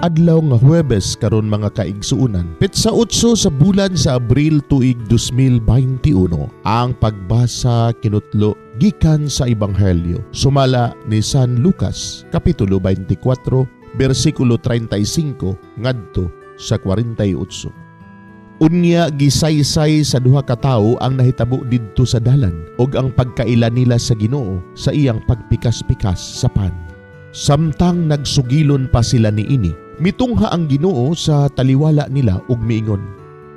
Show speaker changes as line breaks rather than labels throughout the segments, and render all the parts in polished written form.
Adlaw nga Huwebes karon, mga kaigsuonan. Petsa 8 sa bulan sa Abril, tuig 2021. Ang pagbasa kinutlo gikan sa Ebanghelyo sumala ni San Lucas, kapitulo 24, bersikulo 35 ngadto sa 48. Unya gisaysay sa duha ka tawo ang nahitabo didto sa dalan ug ang pagkaila nila sa Ginoo sa iyang pagpikas-pikas sa pan. Samtang nagsugilon pa sila niini, mitungha ang Ginoo sa taliwala nila ug miingon,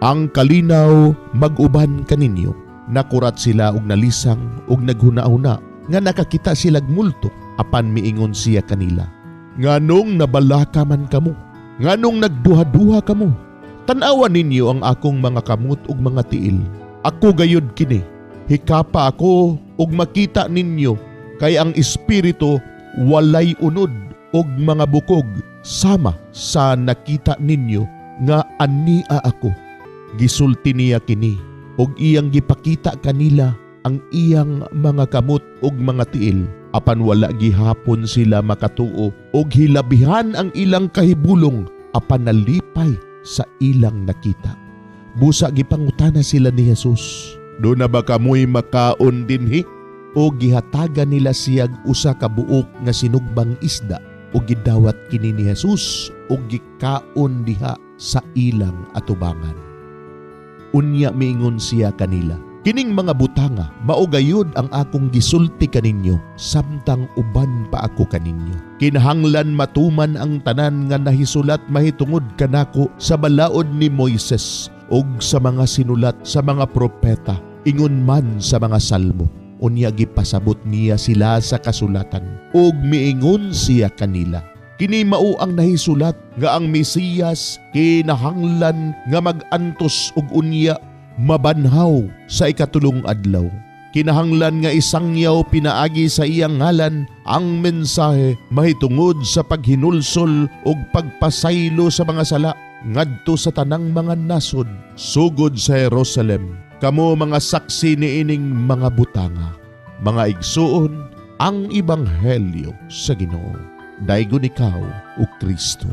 "Ang kalinaw mag-uban kaninyo." Nakurat sila ug nalisang ug naghuna-huna nga nakakita silag multo, apan miingon siya kanila, "Nganong nabalaka man kamo? Nganong nagduha-duha kamo? Tan-awa ninyo ang akong mga kamot ug mga tiil. Ako gayud kini. Hikapa ako ug makita ninyo, kay ang espiritu walay unod ug mga bukog sama sa nakita ninyo nga ania ako." Gisulti niya kini ug iyang gipakita kanila ang iyang mga kamot ug mga tiil, apan wala gihapon sila makatuo ug hilabihan ang ilang kahibulong, apan nalipay sa ilang nakita. Busa gipangutana sila ni Jesus, "Duna ba kamoy makaon dinhi?" O gihatagan nila siyag usa ka buok nga sinugbang isda, ug gidawat kini ni Jesus ug gikaon diha sa ilang atubangan. Unya miingon siya kanila, "Kining mga butanga mao gayud ang akong gisulti kaninyo samtang uban pa ako kaninyo. Kinahanglan matuman ang tanan nga nahisulat mahitungod kanako sa balaod ni Moises ug sa mga sinulat sa mga propeta, ingon man sa mga salmo." Unya gipasabot niya sila sa kasulatan ug miingon siya kanila, "Kini mao ang nahisulat nga ang Mesiyas kinahanglan nga mag-antos ug unya mabanhaw sa ikatulong adlaw. Kinahanglan nga isangyaw pinaagi sa iyang ngalan ang mensahe mahitungod sa paghinulsol ug pagpasaylo sa mga sala ngadto sa tanang mga nasod, sugod sa Jerusalem. Kamo mga saksi niining mga butanga." Mga igsuon, ang Ebanghelyo sa Ginoo. Daygon ikaw, o Kristo.